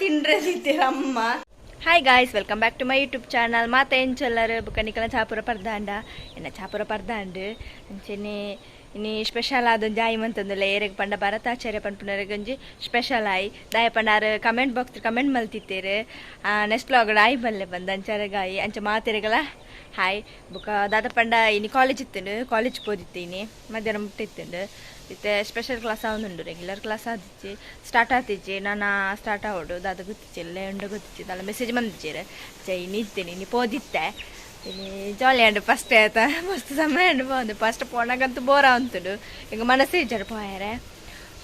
ತಿಂಡ್ರೆ ಅಮ್ಮ. Hi guys, welcome back to my YouTube channel. ಮಾತ ಎಂಚೊಲ್ಲರು ಬುಕ್ಕ ನಿಕಲ ಚಾಪುರ ಪರ್ದಾಂಡ ಎನ್ನ ಚಾಪುರ ಪರ್ದಾಂಡ್ ಅಂಚೆನೆ ಇನಿ ಸ್ಪೆಷಲ್ ಆದೊಂಜಿ ಆಯಿ ಮಂತೊಂದುಲ್ಲ. ಏರೆಗ್ ಪಂಡ ಭರತಾಚಾರ್ಯ ಪನ್ಪುನರೆಗ್ ಒಂಜಿ ಸ್ಪೆಷಲ್ ಆಯಿ. ದಾಯೆ ಪಂಡ ಆರ್ ಕಮೆಂಟ್ ಬಾಕ್ಸ್ ಕಮೆಂಟ್ ಮಲ್ತಿತ್ತೇರು, ನೆಕ್ಸ್ಟ್ ವ್ಲಾಗ್ ಆಯಿ ಬಲ್ಲೆ ಬಂದ್ ಅಂಚಾರಗಾಯಿ. ಅಂಚ ಮಾತೆರೆಗಲ ಹಾಯ್. ಬುಕ್ಕ ದಾದ ಪಂಡ ಇನಿ ಕಾಲೇಜ್ ಇತ್ತುಂಡು, ಕಾಲೇಜ್ ಪೋದಿತ್ತೆ. ಇನಿ ಮಧ್ಯಾಹ್ನ ಮುಟ್ಟ ಇತ್ತುಂಡು. ಇತ್ತೆ ಸ್ಪೆಷಲ್ ಕ್ಲಾಸ್ ಆವೊಂದುಂಡು. ರೆಗ್ಯುಲರ್ ಕ್ಲಾಸ್ ಆದಿಜ್ಜಿ, ಸ್ಟಾರ್ಟ್ ಆತಿಜ್ಜಿ. ನಾನು ಸ್ಟಾರ್ಟ್ ಆವೊಡು, ದಾದ ಗೊತ್ತಿಜ್ಜಿ, ಎಲ್ಲ ಉಂಡು ಗೊತ್ತಿಜ್ಜಿ. ದಾಲ ಮೆಸೇಜ್ ಬಂದಿಜ್ಜೆರ್. ಇನಿ ಇತ್ತೇನೆ, ಇನಿ ಪೋದಿತ್ತೆ. ಇನಿ ಜಾಲಿ ಆಂಡ್. ಫಸ್ಟ್ ಆಯ್ತಾ, ಮಸ್ತ್ ಸಮಯ ಉಂಡು ಪೋಂದು. ಫಸ್ಟ್ ಪೋನಾಗಂತೂ ಬೋರ್ ಆವಂತುಂಡು, ಈಗ ಮನಸ್ಸೇ ಇಜ್ಜಾರ ಪೋಯರೆ.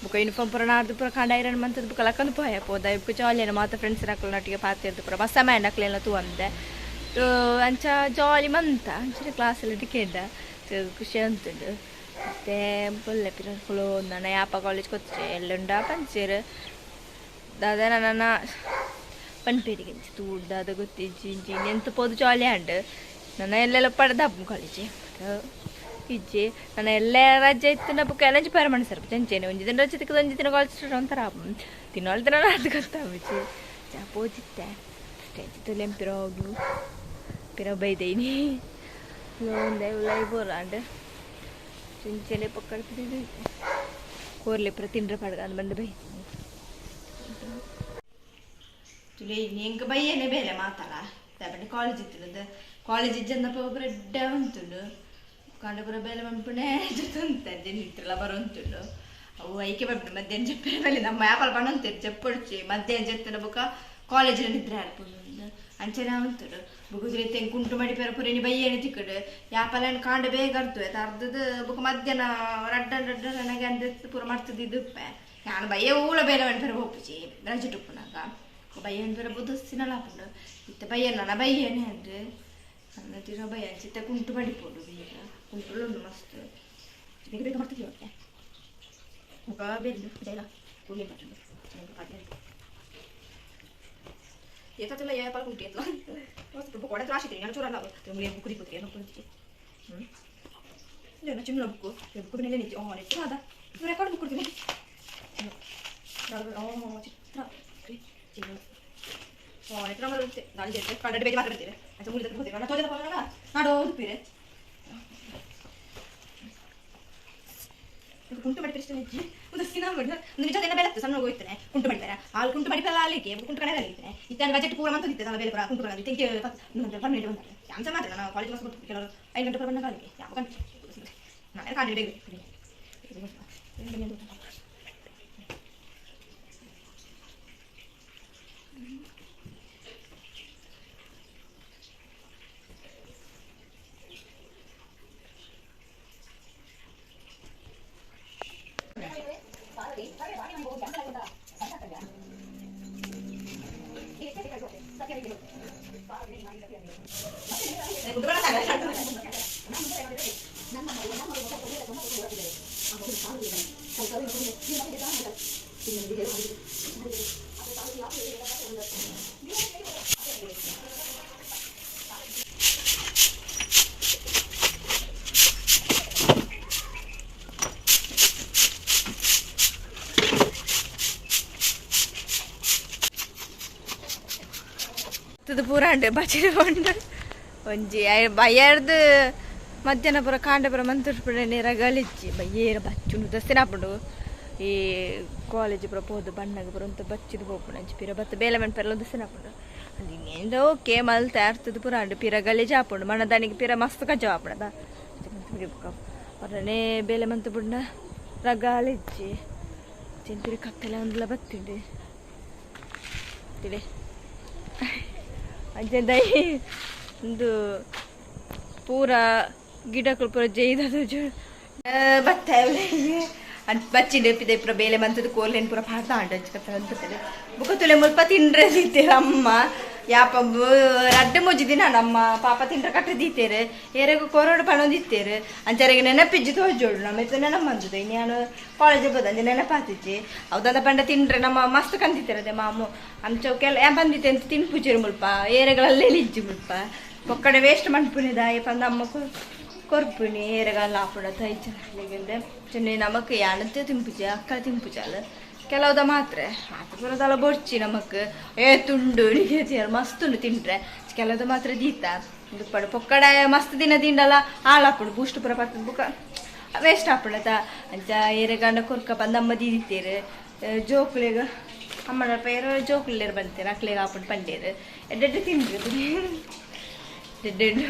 ಬುಕ್ಕ ಯೂನಿಫಾರ್ಮ್ ಪೂರ ನಾಡ್ದು ಪೂರ ಕಾಂಡ ಐರನ್ ಮಂತದ ಬುಕ್ಕ ಲಕ್ಕಂದು ಪೋಯ ಪೋದ. ಬುಕ್ಕ ಜಾಲಿ ಆಂಡ್. ಮಾತ ಫ್ರೆಂಡ್ಸ್ ನಕ್ಲೆನೊಟ್ಟಿಗೆ ಪಾತೆರ್ದು ಪೂರ ಮಸ್ತ್ ಸಮಯ ಆಂಡ್. ಅಕ್ಲೆಲ್ಲ ತೂವಂದೆ ಅಂಚ ಜಾಲಿ ಮಂತ. ಅಂಚನೆ ಕ್ಲಾಸ್ ಎಲ್ಲ ಟಿಕೆಟ್ ಖುಷಿ ಅಂತುಂಡು. ಮತ್ತೆ ಬೊಲ್ಲೆ ಪಿರ ನನ್ನ ಯಾಪ ಕಾಲೇಜ್ ಕೊಚ್ಚೆ ಎಲ್ಲುಂಡ ಪಂಚೇರು ದಾದ ನನ್ನ ಪನ್ಪೇರಿಗೆ ಇಂಚ ತೂಡ್ ದಾದ ಗೊತ್ತಿಜ್ಜಿ. ಇಂಚಿ ಎಂತ ಪೋದು ಜಾಲಿ ಆಂಡ್. ನನ್ನ ಎಲ್ಲೆಲ್ಲ ಪಡೆದ ಕಾಲೇಜ್ ಇಜ್ಜಿ. ನನ್ನ ಎಲ್ಲ ರಜೆ ಇತ್ತು ಬುಕ್ಕ ಎಲ್ಲ ಪರ ಸರ್ ಚಂಚೇನೆ. ಒಂಜಿ ದಿನ ರಜೆ ತಿಕ್ಕದ ಒಂಜಿ ದಿನ ಕಾಲೇಜ್ ಒಂಥರ ತಿನ್ನೋಳು ದಿನ ಅದು ಗೊತ್ತಾಗುಜಿ. ಚಾ ಪೋದಿತ್ತೆ ಸ್ಟೇಜ್ ತುಲೆಂ ಪಿರ ಹೋಗು ಪಿರ ಬೈದೇನಿ ಒಂದೇ ಉಲೈ ಬೋರಾಂಡ್. ಚುಂಚೆನೆ ಪಕ್ಕಡ ಕೋರ್ಲೆ ಪೂರ ತಿಂಡ್ರೆ ಪಡ್ಗ ಅಂದ್ ಬಂದು ಬೈತೀನಿ ತುಲೆ. ಎಂಕ್ ಬಯ್ಯನೆ ಬೇಲೆ ಮಾತಲ್ಲ ದಾಪಂಡ ಕಾಲೇಜ್ ಇತ್ತು. ಕಾಲೇಜ್ ಇಜ್ಜಂದಪ್ಪ ಬ್ರೆಡ್ ಉಂಟುಂಡು. ಕಾಂಡ ಪೂರ ಬೇಲೆ ಮನ್ಪುಣೆ ಜೊತೆ ನಿತ್ರಲ ಬರುಂತುಂಡು. ಅವು ಐಕೆ ಬರ್ಪುಂಡು. ಮಧ್ಯಾಹ್ನ ಜೆಪ್ಪೆ ಮೇಲೆ ನಮ್ಮ ಯಾಪಲ ಪಣೊಂತೇರು ಜೆಪ್ಪೊಡ್ಚಿ. ಮಧ್ಯಾಹ್ನ ಜೆತ್ತನ ಬೊಕ ಕಾಲೇಜಿನ ನಿದ್ರೆ ಆಡ್ಪುಂಡು. ಅಂಚನೆ ಉಂತುಂಡು. ಬೊಕ ಕುಂಟು ಮಡಿಪೆರ ಪುರಿನಿ ಬಯ್ಯನೆ ತಿಕ್ಕಡು. ಯಾಪಲ ಕಾಂಡ ಬೇಗ ಅರ್ದು ಅರ್ಧದ ಬೊಕ ಮಧ್ಯಾಹ್ನ ರಡ್ಡ ರಡ್ಡ ನನಗೆ ಅಂದ ಪೂರ ಮರ್ತದ ಇದುಪ್ಪೆ. ಯಾನ್ ಬಯ್ಯ ಊಳ ಬೇಲೆ ಮನ್ಪೆರ ಪೋಪುಜಿ. ರಜೆ ಟುಪ್ಪುನಾಗ ಬಯ್ಯ ಅನ್ಪೆರ ಬುದಸ್ತಿನಲ ಆಪುಂಡು. ಇತ್ತೆ ಬಯ್ಯ ನನ ಬಯ್ಯನೆ ಅಂದ್ರೆ ನನ್ನ ತಿರ ಬಯ್ಯ. ಅಂಚಿತ್ತೆ ಕುಂಟು ಮಡಿಪೋಡು. ಬೇಗ ಕುಂಟುಲು ಉಂಡು ಮಸ್ತ್. ಬೇಗ ಬೇಗ ಮಾಡ್ತಿದ್ದೀವಿ. ಓಕೆ, ಮುಖ ಬೆಲ್ಲು ಜೈಲ ಕೂಲಿ ಮಾಡ್ಕೊಂಡು ಏತಲ್ಲ ಏಪಾಲ ಕುಂಟಿ ಎತ್ಲ ಮಸ್ತ್ ಬುಕ್ ಒಡೆ ತ್ರಾಸಿತೀನಿ ನಾನು. ಚೂರ ಮುಳಿ ಬುಕ್ ದಿಪ್ಪುತ್ರಿ ಏನೋ ಕುಂತಿ. ಹ್ಞೂ ಇಲ್ಲ, ಚಿನ್ನ ಬುಕ್ಕು ಬುಕ್ ಮೇಲೆ ನಿಂತು ನೆಚ್ಚ ಅದ ರೆಕಾರ್ಡ್ ಬುಕ್ ಕೊಡ್ತೀನಿ. ಚಿತ್ರ ಚಿನ್ನ ಎತ್ರ ಬರುತ್ತೆ ದಾಳಿ ಜೊತೆ ಕನ್ನಡ ಬೇಜ ಮಾತಾಡ್ತೀರಿ. ಅಂಚ ಮುಳಿ ಹೋಗ್ತೀರಿ ನಾನು ತೋಜದ ಪೋನಾಗ ನಾಡು ಓದುತ್ತೀರಿ. ಕುಂಟು ಮಾಡಿದ್ರೆ ಇಷ್ಟ ಹೆಜ್ಜೆ ಒಂದು ಸಿನ ಮಾಡಿ ಒಂದು ನಿಜ ದಿನ ಬೆಳತ್ತು ಸಣ್ಣ ಹೋಗ್ತಾನೆ. ಕುಂಟು ಮಾಡಿದ್ದಾರೆ ಹಾಲು ಕುಂಟು ಮಾಡಿ ಅಲ್ಲಿಗೆ ಕುಂಟು ಕಡೆ ಅಲ್ಲಿಗೆ ಇತ್ತ ಬಜೆಟ್ ಪೂರ ಮಂತ ಇತ್ತೆ ಬೇಲೆ ಪೂರ ಕುಂಟು ಕಡೆ ತೆಂಕಿ ಪರ್ಮನೆಂಟ್ ಬಂತಾರೆ. ಅಂಚ ಮಾತ್ರ ನಾನು ಕಾಲೇಜ್ ಬಸ್ ಕೊಟ್ಟು ಕೆಲವರು 5 ಗಂಟೆ ಪೂರ ಬಂದ ಕಾಲಿಗೆ ಯಾವ ಗಂಟೆ ನಾನು ಕಾಲಿ ಬೇಗ. ತುದು ಪೂರ ಉಂಡು ಬಚಿರಿ ಉಂಡು. ಒಂಜಿ ಬಯ್ಯರ್ದು ಮಧ್ಯಾಹ್ನ ಪೂರ ಕಾಂಡ ಪೂರ ಮಂತುರ್ಪುಂಡು ರಗಲಿಜ್ಜಿ. ಬಯ್ಯೇರ ಬಚ್ಚುಂಡು ದಸ್ತಿನ ಆಪುಂಡು. ಈ ಕಾಲೇಜ್ ಪೂರ ಪೋದು ಬಣ್ಣಗ ಪೂರ ಒಂತ ಬಚ್ಚಿದ್ ಪೋಪುಂಡು. ಅಂಚ ಪಿರ ಬತ್ತು ಬೇಲೆ ಮನ್ಪೆಲ್ಲ ದಸ್ತಿನ ಆಪುಂಡು. ಇಂದ ಓಕೆ ಮಲ್ತೆ ಅರ್ತದ ಪೂರ ಉಂಡು. ಪಿರ ಗಲೀಜ್ ಆಪುಂಡು. ಮಣದಾನಿಗೆ ಪಿರ ಮಸ್ತ್ ಕಜ್ಜ ಆಪುಂಡದ ಹೊರನೇ ಬೇಲೆ ಮಂತು ಬುಡ್ನ ರಗಾಲಿಜ್ಜಿ. ಚಿಂತಿರಿ ಕತ್ತೆಲ್ಲ ಒಂದ್ಲ ಬತ್ತಿಂಡು ತಿಳಿ. ಅಂಚೆ ದೈ ಒಂದು ಪೂರ ಗಿಡಗಳು ಪೂರ ಜೈದ ಬತ್ತ ಬಚ್ಚಿಂಡೆ ಪಿದೆ ಪೂರ ಬೇಲೆ ಮಂತದ ಕೋರ್ಲೆನ್ ಪೂರ ಪಾಡ್ದ ಅಂಡ ಅಂಚ ಕತ್ತ ಅನ್ಪತ್ತದೆ. ಬುಕ್ಕ ತುಲೆ ಮುಲ್ಪ ತಿಂಡ್ರೆ ದೀತೇರು ಅಮ್ಮ. ಯಾಪ ರಡ್ಡ್ ಮೂಜಿ ದಿನ ನಮ್ಮ ಪಾಪ ತಿಂಡ್ರೆ ಕಟ್ಟ ದೀತೇರು. ಏರೆಗು ಕೊರಡು ಪಣೊಂದಿತ್ತೇರು. ಅಂಚರೆಗೆ ನೆನಪಿಜ್ಜಿ ತೋಜೋಡು. ನಮ್ಮ ಇತ್ತ ನೆನಪು ಬಂದದ್ದು ಇನ್ನು ಕಾಲೇಜ್ ಬೋದ ಅಂಚೆ ನೆನಪಾತಿಜ್ಜಿ. ಹೌದಾದ ಪಂಡ ತಿಂಡ್ರೆ ನಮ್ಮ ಮಸ್ತ್ ಕಂದಿತ್ತೇರು. ಅದೇ ಮಾಮು ಅಂಚ ಕೆಲ ಬಂದಿತ್ತೆ ಅಂತ ತಿನ್ಪುಜಿರು ಮುಲ್ಪ. ಏರೆಗಳಲ್ಲೇ ಇಜ್ಜಿ ಮುಲ್ಪ. ಒಕ್ಕಡೆ ವೇಸ್ಟ್ ಮನ್ಪುನಿದ ಪಂದ ಅಮ್ಮకు. ಕೊರ್ಪುನಿ ಏರೆಗಾಲ ಆಪುಂಡ ತೈಚನಕ್ಲೆಗ್ ಚೆನ್ನೆ ನಮಕ್ ಯಾನಂತೆ ತಿಂಪುಜಿ ಅಕ್ಕ ತಿಂಪುಜಾಲ ಕೆಲವುದ ಮಾತ್ರೆ ಆತ ಪೂರ ಬೊರ್ಚಿ ನಮಕ್ ಏ ತುಂಡು ಮಸ್ತ್ ಉಂಡು ತಿಂಡ್ರೆ ಕೆಲವುದ ಮಾತ್ರ ದೀತ ದುಪ್ಪಡು ಪೊಕ್ಕಡ ಮಸ್ತ್ ದಿನ ತಿಂಡಲ ಹಾಳಾಪುಂಡು ಬೂಸ್ಟ್ ಪೂರ ಪತ್ತದ ಬುಕ್ಕ ವೇಸ್ಟ್ ಆಪುಂಡತ ಅಂಚ ಏರೆಗಾಂಡ ಕೊರ್ಕ ಪಂದ್ ಅಮ್ಮ ದೀದಿತ್ತೇರು ಜೋಕುಲೆಗ್ ಅಮ್ಮನ ಪೇರು ಜೋಕುಲೇರು ಬಂತೇರು ಅಕ್ಲೆಗ್ ಆಪುಂಡು ಪಂಡೇರು ಎಡ್ಡೆಡ್ಡೆ ತಿಂಡ್ರು ಎಡ್ಡೆಡ್ಡು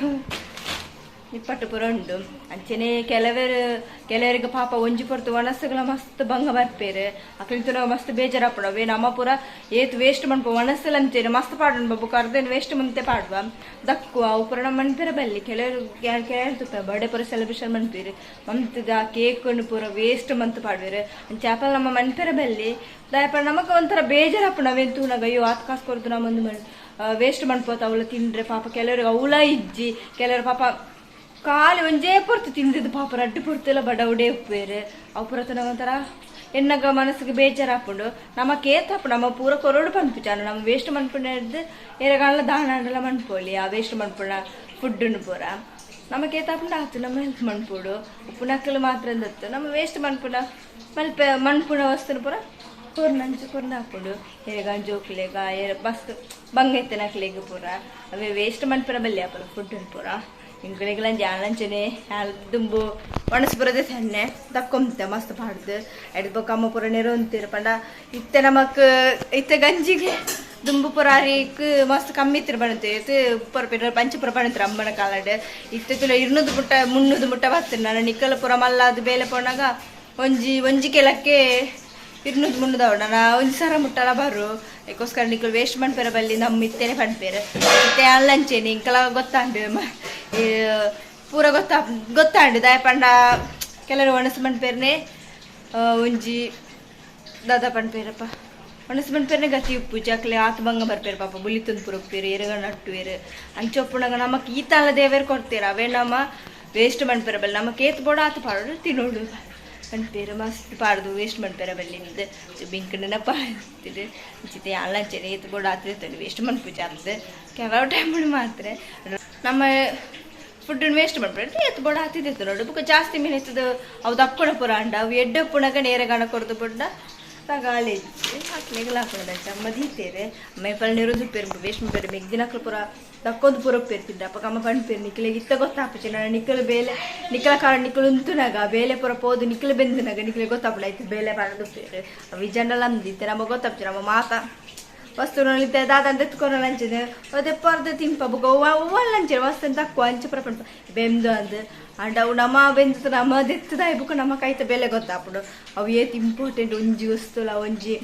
ನಿಪ್ಪಟ್ಟು ಪೂರ ಉಂಡು ಅಂಚನೆ ಕೆಲವರು ಕೆಲವರಿಗೆ ಪಾಪ ಒಂಜಿ ಪೊರ್ತು ಒಣಸುಗಳ ಮಸ್ತ್ ಬಂಗ ಬರ್ಪೇರು ಅಕ್ಲೆನ್ ತೂನಗ ಮಸ್ತ್ ಬೇಜಾರಾಪುಂಡು ಅವೇ ನಮ್ಮ ಪೂರ ಏತ್ ವೇಸ್ಟ್ ಮನ್ಪು ಒಣಸುಲ ಅಂಚೆನೆ ಮಸ್ತ್ ಪಾಡುಂಡು ಬೊಕ್ಕ ಅರ್ಧನ್ ವೇಸ್ಟ್ ಮಂತೆ ಪಾಡುವ ದಕ್ಕುವ ಅವು ಪೂರ ನಮ್ಮ ಮನ್ಪೆರ ಬಲ್ಲಿ ಕೆಲವರು ಕೆಲವರು ತುಪ್ಪ ಬರ್ಡೇ ಪೂರ ಸೆಲೆಬ್ರೇಷನ್ ಮನ್ಪೇರು ಮಂತದ ಕೇಕ್ ಪೂರ ವೇಸ್ಟ್ ಮಂತ್ ಪಾಡುವೆರು ಅಂಚೆ ಅಪಲ ನಮ್ಮ ಮನ್ಪೆರ ಬಲ್ಲಿ ದಾಯಪ ನಮಕ್ ಒಂಥರ ಬೇಜಾರಾಪುಂಡು ಅವೇನ್ ತೂನಗ ಅಯ್ಯೋ ಆತ್ ಕಾಸು ಕೊರ್ದು ನಮ್ಮ ಒಂದು ವೇಸ್ಟ್ ಮನ್ಪೋತ ಅವಳ ತಿಂಡ್ರೆ ಪಾಪ ಕೆಲವ್ರಿಗೆ ಅವಳ ಇಜ್ಜಿ ಕೆಲವರು ಪಾಪ ಖಾಲಿ ಒಂಜೇ ಪೊರ್ತು ತಿಂದಿದ್ದು ಪಾಪ ರಡ್ಡು ಪೊರ್ತೆಲ್ಲ ಬಡವುಡೇ ಉಪ್ಪೇರು ಅವು ಪೂರ ಒಂಥರ ಎನ್ನಗ ಮನಸ್ಸಿಗೆ ಬೇಜಾರಾಪುಂಡು ನಮಕ್ ಏತಪ್ಪು ನಮ್ಮ ಪೂರ ಕೊರಡು ಪನ್ಪುಜಾನು ನಮ್ಮ ವೇಸ್ಟ್ ಮನ್ಪುಂಡು ಏರೆಗಾಲ ದಾನ ಮನ್ಪೊಲಿ ಆ ವೇಸ್ಟ್ ಮನ್ಪುಣ ಫುಡ್ಡುನು ಪೂರ ನಮಕ್ ಏತಾಪುಂಡು ಆತು ನಮ್ಮ ಹೆಲ್ಪ್ ಮನ್ಪೊಡು ಉಪ್ಪುನಕ್ಕಲು ಮಾತ್ರ ಅಂದತ್ತು ನಮ್ಮ ವೇಸ್ಟ್ ಮನ್ಪುಣ ಮಲ್ಪೆ ಮನ್ಪುಣ ವಸ್ತುನು ಪೂರ ಕೊರ್ನಂಚ ಕೊರ್ನ ಹಾಪುಂಡು ಏರೆಗಾನ್ ಜೋಕ್ಲೆಗ ಏರ ಬಸ್ ಬಂಗ ಇತ್ತನಕ್ಲೆಗ್ ಪೂರ ಅವೇ ವೇಸ್ಟ್ ಮನ್ಪುನ ಬಲ್ಲಿ ಆಪುನ ಫುಡ್ ಪೂರ ಇಂಕುಲೆಗ್ಲ ಜಾನಂಚನೆ ದುಂಬು ಒಣಸು ಬರೋದೇ ಸಣ್ಣೆ ದಕ್ಕೊಂತೆ ಮಸ್ತ್ ಪಾಡ್ದು ಎಡ್ದು ಬೊಕ್ಕ ಅಮ್ಮ ಪೂರ ನೆರೊಂತೀರು ಪಂಡ ಇತ್ತೆ ನಮಕ್ ಇತ್ತೆ ಗಂಜಿಗೆ ದುಂಬು ಪೂರ ಅರಿಕ್ ಮಸ್ತ್ ಕಮ್ಮಿ ಇತ್ತಿರ ಬಣತೆ ಇತ್ತು ಪೂರ ಪಿರ ಪಂಚ ಪೂರ ಬಣತ್ರು ಅಮ್ಮನ ಕಾಲಡ್ ಇತ್ತೆ ತುಲ 200 ಮುಟ್ಟ 300 ಮುಟ್ಟ ಬರ್ತದೆ ನಾನು ನಿಕ್ಕಲ ಪೂರ ಮಲ್ಲಾದು ಬೇಲೆ ಪೋನಾಗ ಒಂಜಿ ಒಂಜಿ ಕೆಲಕ್ಕೆ 200 300 ಅವಣ ನಾ ಒಂಜಿ ಸರ ಮುಟ್ಟಲ ಬರು ಅದಕ್ಕೋಸ್ಕರ ನಿಕ್ಕಲು ವೇಸ್ಟ್ ಮನ್ಪೆರ ಬಲ್ಲಿ ನಮ್ಮ ಇತ್ತೇನೆ ಪನ್ಪೇರು ಇತ್ತೆ ಅಲ್ಲಂಚೇನೆ ಇಂಕಲ ಗೊತ್ತಾಂಡು ಪೂರ ಗೊತ್ತಾಂಡು ದಾಯ ಪಂಡ ಕೆಲವರು ಒಣಸು ಮನ್ಪೇರ್ನೆ ಒಂಜಿ ದಾದಾ ಪನ್ಪೇರಪ್ಪ ಒಣಸು ಮನ್ಪೇರ್ನೆ ಗತಿ ಉಪ್ಪು ಜಕ್ಲೆ ಆತ ಬಂಗ ಬರ್ಪೇರು ಪಾಪ ಬುಲಿತಂದು ಪೂರ ಉಪ್ಪೇರು ಎರಗ ನಟ್ಟುವೇರು ಅಂಚ ಉಪ್ಪುನಾಗ ನಮಕ್ ಈ ತಾಲ ದೇವೇರು ಕೊಡ್ತೀರ ಅವೇ ನಮ್ಮ ವೇಸ್ಟ್ ಮನ್ಪೇರ ಬಲ್ಲಿ ನಮಕ್ ಏತ್ ಬೋಡ ಆತ ಪಾಡೋಡು ತಿನ್ನೋಡು ಪನ್ಪೇರು ಮಸ್ತ್ ಪಾಡ್ದು ವೇಸ್ಟ್ ಮನ್ಪೇರ ಬಲ್ಲಿಂದು ಬಿಂಕಂಡನ ಪಾಡ್ತಿರು ಅಂಚಿತೆ ಅಲ್ಲಂಚೆನೆ ಏತ್ ಬೋಡ ಆತ ವೇಸ್ಟ್ ಮನ್ಪುಜಿ ಅಂದ್ ಕೆಲವು ಟೈಮ್ ಮಾತ್ರ ನಮ್ಮ ಫುಡ್ ವೇಸ್ಟ್ ಮನ್ಪುಂಡು ಏತ್ ಬೋಡ ಆತಿದ್ದಿತ್ತು ನೋಡು ಬೊಕ್ಕ ಜಾಸ್ತಿ ಮೀನು ಇತ್ತದ ಅವು ದಪ್ಪಣ ಪೂರ ಅಂಡ ಅವು ಎಡ್ಡೆ ಉಪ್ಪುನಗ ನೇರ ಗಣ ಕೊರ್ದು ಬೊಡ್ಡ ತಗಾಲೆ ಹಾಕ್ಲೆಗ್ಲ ಹಾಕೋಣ ಅಮ್ಮ ದೀತೇರು ಅಮ್ಮ ಪಲ್ ನೀರು ಉಪ್ಪೇರು ವೇಸ್ಟ್ ಮನ್ಪೇರು ಮೆಗ್ದಿನಕ್ಲು ಪೂರ ದಕ್ಕೊಂದು ಪೂರ ಉಪ್ಪೇರು ತಿಂದ ಅಪ್ಪ ಅಮ್ಮ ಪನ್ಪೇರು ನಿಕ್ಲೆಗ್ ಇತ್ತ ಗೊತ್ತಾಪುಜಿ ನಾನು ನಿಕ್ಕಲು ಬೇಲೆ ನಿಕ್ಕಲ ಕಾಲ ನಿಕ್ಕಲು ಉಂತುನಾಗ ಬೇಲೆ ಪೂರ ಪೋದು ನಿಕ್ಕಲು ಬೆಂದುನಾಗ ನಿಕ್ಲೆ ಗೊತ್ತಾಪುಂಡು ಆಯ್ತು ಬೇಲೆ ಪಾಡೋದು ಉಪ್ಪೇರು ಅವು ಜನಲ ಅಂದಿತ್ತೆ ನಮಗೆ ಗೊತ್ತಾಪುಜಿ ನಮ್ಮ ಮಾತ ವಸ್ತು ದಾದ ಅಂತ ಅಂಚಿನ ಅದೇ ಪರ್ದ ತಿಂಪ ಬೊಕ್ಕ ಒವ್ವಲ್ಲ ಅಂಚಿನ ವಸ್ತು ತಕ್ಕುವ ಅಂಚ ಪೂರ ಪನ್ಪ ಬೆಂದು ಅಂದ್ ಅಂಡ ಅವು ನಮ್ಮ ಬೆಂದು ನಮ್ಮ ದೆತ್ತದ ಬೊಕ್ಕ ನಮ್ಮ ಕೈತ ಬೆಲೆ ಗೊತ್ತಾಪುಂಡು ಅವು ಏತ್ ಇಂಪಾರ್ಟೆಂಟ್ ಒಂಜಿ ವಸ್ತುಲ ಒಂಜಿ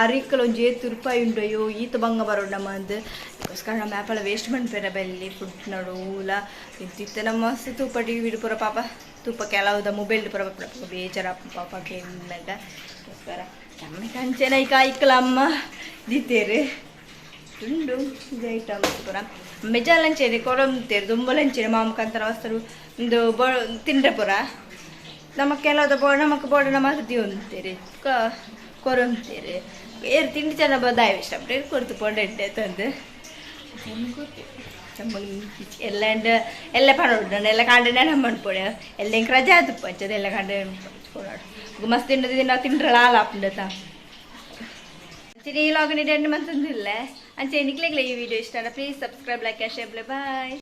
ಅರಿಕಲ್ ಒಂಜಿ ಏತ್ ರೂಪಾಯಿ ಉಂಡು ಅಯ್ಯೋ ಈತ ಬಂಗ ಬರೋಡು ನಮ್ಮ ಅಂದ್ ಅದಕ್ಕೋಸ್ಕರ ನಮ್ಮ ಆ್ಯಪಲ ವೇಸ್ಟ್ ಮನ್ಪೆರ ಬೆಲ್ಲಿ ಫುಡ್ ನೋಡು ಊಲ ಇತ್ತಿತ್ತೆ ನಮ್ಮ ಮಸ್ತ್ ತೂಪ ಟಿವಿ ಪೂರ ಪಾಪ ತೂಪ ಕೆಲವುದ ಮೊಬೈಲ್ ಪೂರ ಪಾಪ ಬೇಜಾರ ಪಾಪ ಕೇಂದ್ರ ಅದಕ್ಕೋಸ್ಕರ ನಮ್ಮ ಕಂಚನ ಈ ಕಾಯ್ಕಲ ಅಮ್ಮ ದೀತೇರು ಉಂಡು ಇದು ಐಟಮ್ಸ್ ಪೂರ ಮೆಜಾಲಂಚೇನೆ ಕೊರಂತೇರು ದುಂಬಲಂಚೇನೆ ಮಾಮಕಂತರ ವಸ್ತರು ಒಂದು ಬೊ ತಿಂಡ್ರೆ ಪೂರ ನಮ್ಮ ಕೆಲವದ ಬೋ ನಮಕ್ ಬೋಡ ನಮ್ಮ ಅಂತೀರಿ ಕೊರಂತೇರು ಏರು ತಿಂಡಿ ಚೆನ್ನ ಬದಾಯ ಇಷ್ಟ ಕೊರ್ತು ಪೊಂಡೆ ತಂದು ಎಲ್ಲ ಎಲ್ಲ ಪಣೋಡು ಎಲ್ಲ ಕಾಂಡನೆ ನಮ್ಮ ಅನ್ಪೋಡೆ ಎಲ್ಲ ಇಂಕ ರಜೆ ಆತು ಪಂಚದ ಎಲ್ಲ ಕಾಂಡೆ ಕೊಡೋಡು ಮಸ್ತ್ ತಿಂಡ ದಿನ ತಿಂಡ್ರಲ್ಲ ಹಾಲು ತಾ ಅಂಚೆ ಈ ಲಾಗ್ ನೀಡಿ ಮಂತಂದಿಲ್ಲ ಅಂಚೆ ನಿಕ್ಲೆಗ್ಲೆ ಈ ವಿಡಿಯೋ ಇಷ್ಟ please subscribe, like, share. Bye.